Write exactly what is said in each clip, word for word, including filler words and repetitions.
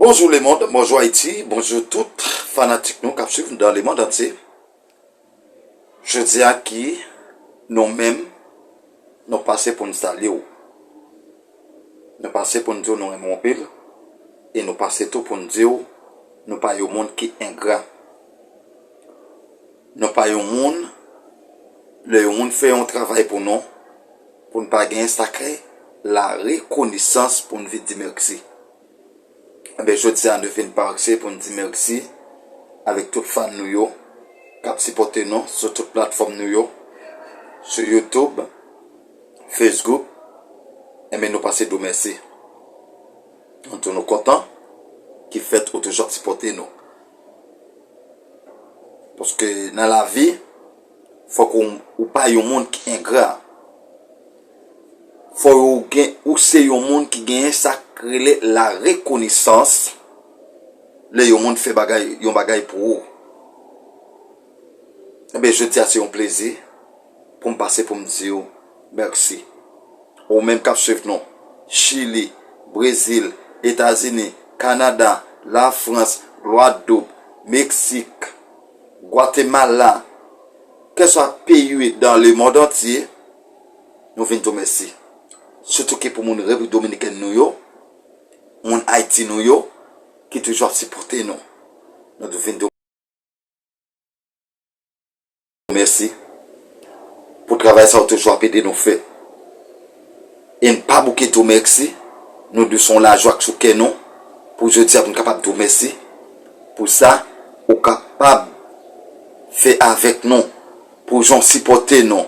Bonjou lemonn, bonjou Ayiti, bonjou tout fanatik nou k ap swiv nou nan lemonn antye. Jodi a ki nou menm, nou pase pou n salye w. Nou pase pou n di w nou renmen w anpil. E nou pase tou pou n di w nou pa yon moun ki engra. Nou pa yon moun, lè yon moun fè yon travay pou nou, pou n pa genyen sa k rele larekonesans pou n vin di mèsi. Enben, jodi a nou vin pase pou n di mèsi avèk tout fan nou yo k ap sipòte nou sou tout platfòm nou yo, sou YouTube, Facebook. Enben, nou pase di w mèsi. Nou di w nou kontan ki fèt ou toujou ap sipòte nou. Paske nan lavi, fòk ou, ou pa yon moun ki engra. Fò ou gen, ou se yon moun ki genyen sa k rele larekonesans lè yon moun fè bagay, yon bagay pou ou. Enben, jodi a se yon plezi pou m pase pou m di w mèsi. Ou menm k ap swiv nou, Chili, Brezil, Etazini, Kanada, Lafrans, Gwadloup, Meksik, Gwatemala, kèlswa peyi w ye dans le monde entier, nou vin di w mèsi. Sitou ki pou moun Repiblik Dominikèn nou yo, moun Ayiti nou yo, ki toujou ap sipòte nou. Nou vin di w mèsi pou travay sa w toujou ap ede nou fè. E n pa bouke di w mèsi, nou di w se yon lajwa k sou kè nou, pou jodi a pou n kapab di w mèsi pou sa ou kapab fè avèk nou, pou jan w sipòte nou,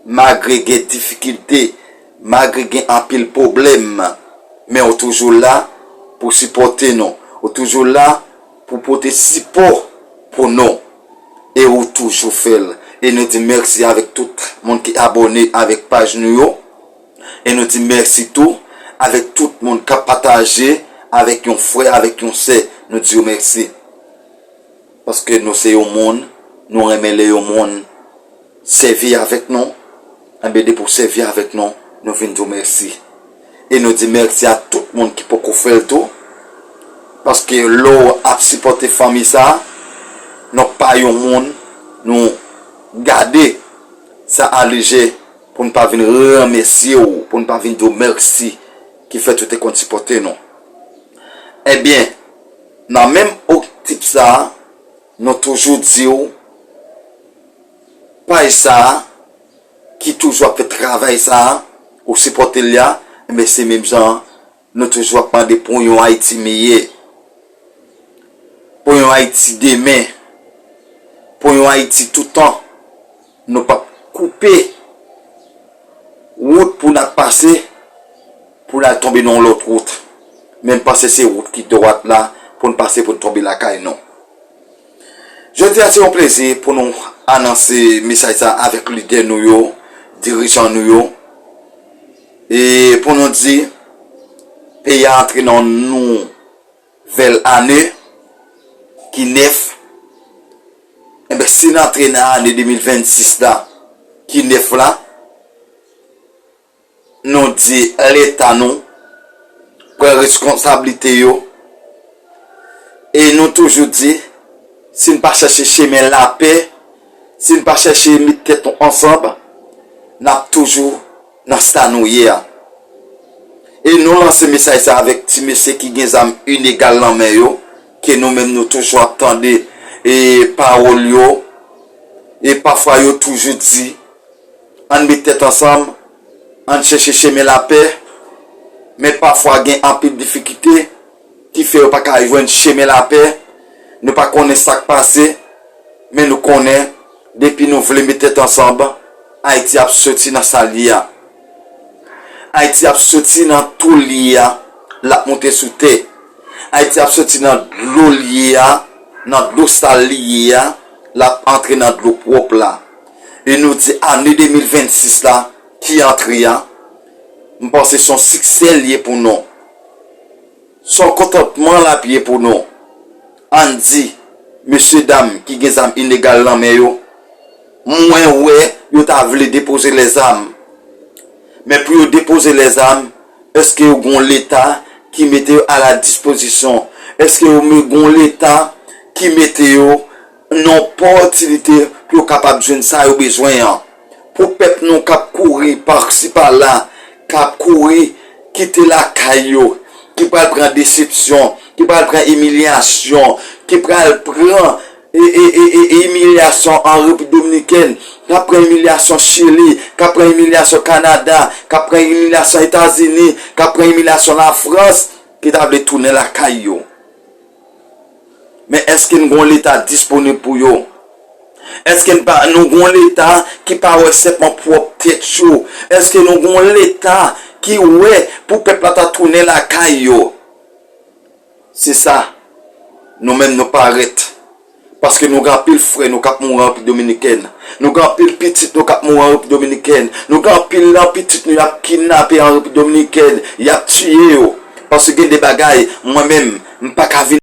malgre gen difikilte, malgre gen anpil pwoblèm, men ou toujou la pou sipòte nou, ou toujou la pou pote sipò pou nou. E ou toujou fè l. E nou di mèsi avèk tout moun ki abòne avèk paj nou yo. E nou di mèsi tou avèk tout moun k ap pataje avèk yon frè, avèk yon sè. Nou di yo mèsi. Paske nou se yon moun, nou renmen lè yon moun sèvi avèk nou. Enben, depi w sèvi avèk nou, nou vin di w mèsi. E nou di mèsi a tout moun ki poko fè l tou. Paske lè w ap sipòte fanmi sa a, nou pa yon moun, nou gade sa a lejè pou n pa vin remèsye w, pou n pa vin di w mèsi ki fèt ou te konn sipòte nou. Ebyen, nan menm optik sa a, nou toujou di w, paj sa a, ki toujou ap fè travay sa a, ou sipòte l la, enben se menm jan an, nou toujou ap mande pou yon Ayiti meyè, pou yon Ayiti demen, pou yon Ayiti toutan, nou p ap koupe wout pou n ap pase, pou n al tonbe nan yon lòt wout. Men m panse se wout ki dwat la pou n pase pou n tonbe lakay nou. Jodi a se yon plezi pou nou anonse mesaj sa avèk lidè nou yo, dirijan nou yo, e pou nou di peyi a antre nan yon nouvèl ane ki nèf. Enben, si n antre nan ane de mil vennsis la ki nèf la, nou di lè tan nou pran reskonsablite yo. E nou toujou di, si n pa chèche chemen lapè, si n pa chèche met tèt nou ansanm, n ap toujou nan sa nou ye a. E nou lanse mesaj sa avèk ti mesye ki gen zam ilegal nan men yo, ke nou menm nou toujou ap tande e pawòl yo, e pafwa yo toujou di, ann met tèt ansanm, ann chèche chemen lapè, men pafwa gen anpil difikilte ki fè yo pa ka jwenn chemen lapè. Nou pa konnen sa k pase, men nou konnen depi nou vle met tèt ansanm, Ayiti ap soti nan sa l ye a. Ayiti ap soti nan twou l ye a, l ap monte sou tè. Ayiti ap soti nan dlo l ye a, nan dlo sal li ye a, l ap antre nan dlo pwòp la. E nou di ane de mil vennsis la ki antre a, m panse se yon siksè l ye pou nou. Se yon kontantman l ap ye pou nou. Ann di, mesye dam ki gen zam ilegal nan men yo, mwen wè yo ta vle depoze lèzam. Men pou yo depoze lèzam, èske yo gen yon Leta ki mete yo a la dispozisyon Èske yo me- gon Leta ki mete yo nan opòtinite pou yo kapab jwenn sa yo bezwen an? Pou pèp nou k ap kouri pasi pala, k ap kouri kite lakay yo, ki pral pran desepsyon, ki pral pran imilyasyon, ki pral pran e, e, e, e, e imilyasyon an Repiblik Dominikèn, k ap pran imilyasyon Chili, k ap pran imilyasyon Kanada, k ap pran imilyasyon Etazini, k ap pran imilyasyon Lafrans, ki ta vle tounen lakay yo. Men èske n gon Leta disponib pou yo? Èske n pa, nou gon Leta ki pa wè sèpan pwòp tèt yo? Èske nou gon Leta ki wè pou pèp la ta tounen lakay yo? Se sa, nou menm nou parèt. Paske nou gen anpil frè nou k ap mouri an Repiblik Dominikèn. Nou gen anpil pitit nou k ap mouri an Repiblik Dominikèn. Nou gen anpil nan pitit nou y ap kidnape an Repiblik Dominikèn. Y ap tiye yo. Paske gen de bagay, mwen menm, m pa ka vin